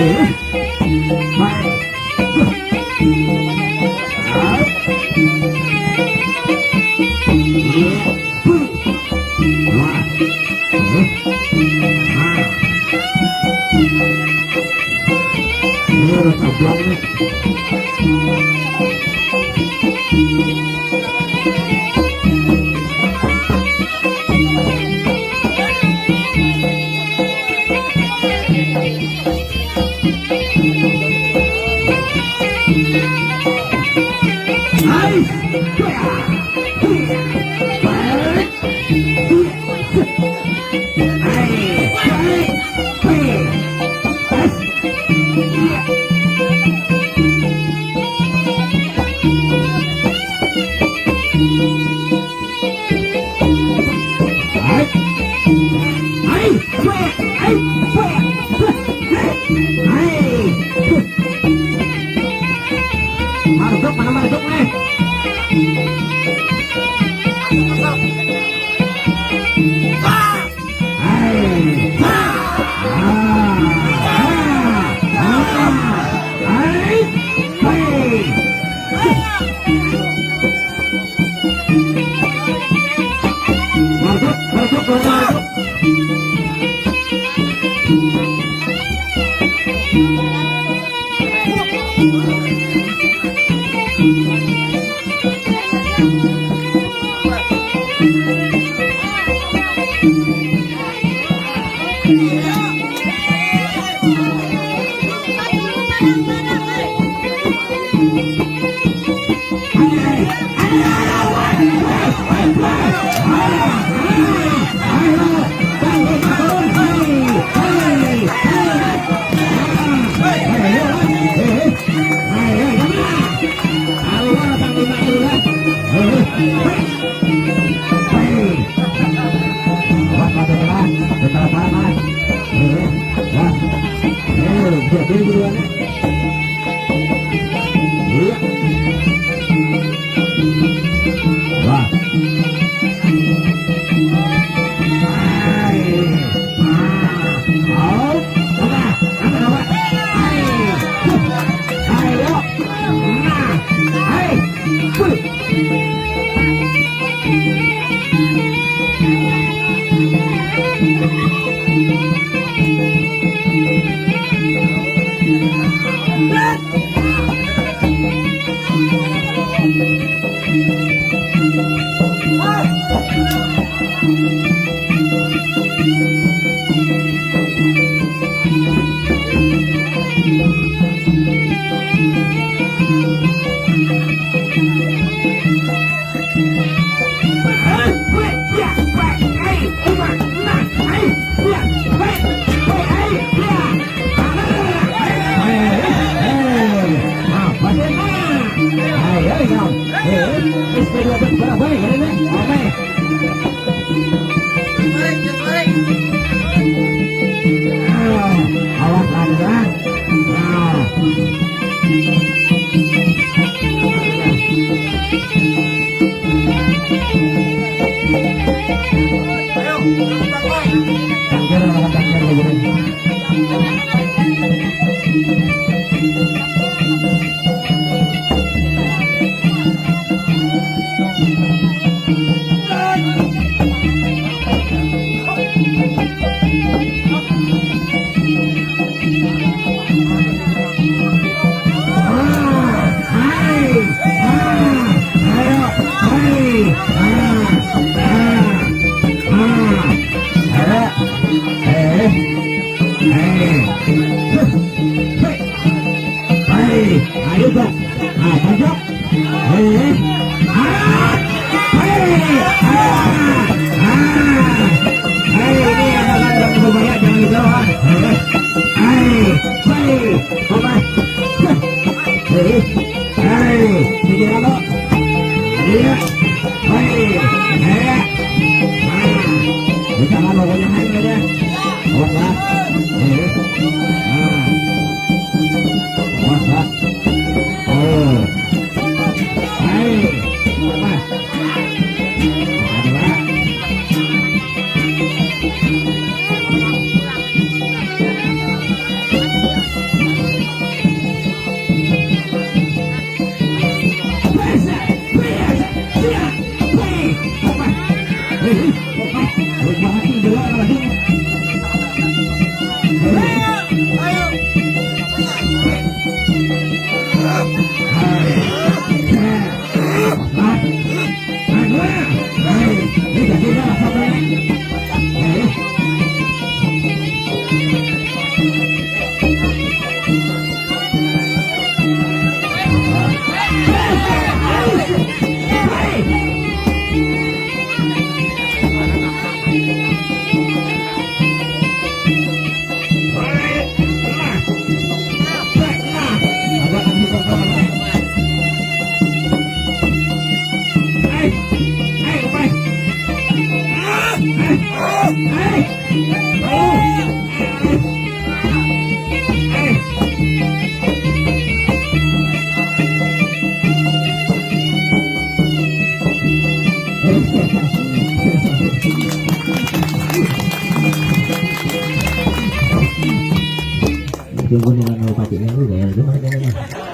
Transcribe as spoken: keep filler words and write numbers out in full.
Ini harus abang nih. Marduk, mana Marduk nih? Marduk, marduk, marduk. Iya. Wah. Hai. Ah. Au. Apa? Apa, apa? Hai. Ayo. Nah. Hai. Wih. Awas lagi lah. Nah. Tangkir, lawan tangkir lagi nih. Ayo, Bang. Ah, Bang, Bang. Hei. Ah. Hei. Ah. Ah. Hei, ini yang makan bang itu banyak, jangan dibawa. Hei. Hei. Hei. Apa? Hei. Hei. Pikir apa? Iya. Hei. Hei. Ah. Jangan pokoknya hei aja. Awas lah. Hei. Ah. Awas lah. Oh. Hai. Apa? Ada, Pak? Lupa hati dua lagi. Tunggu nih, mana bupati ini, lu gaya lu, mana gaya lu.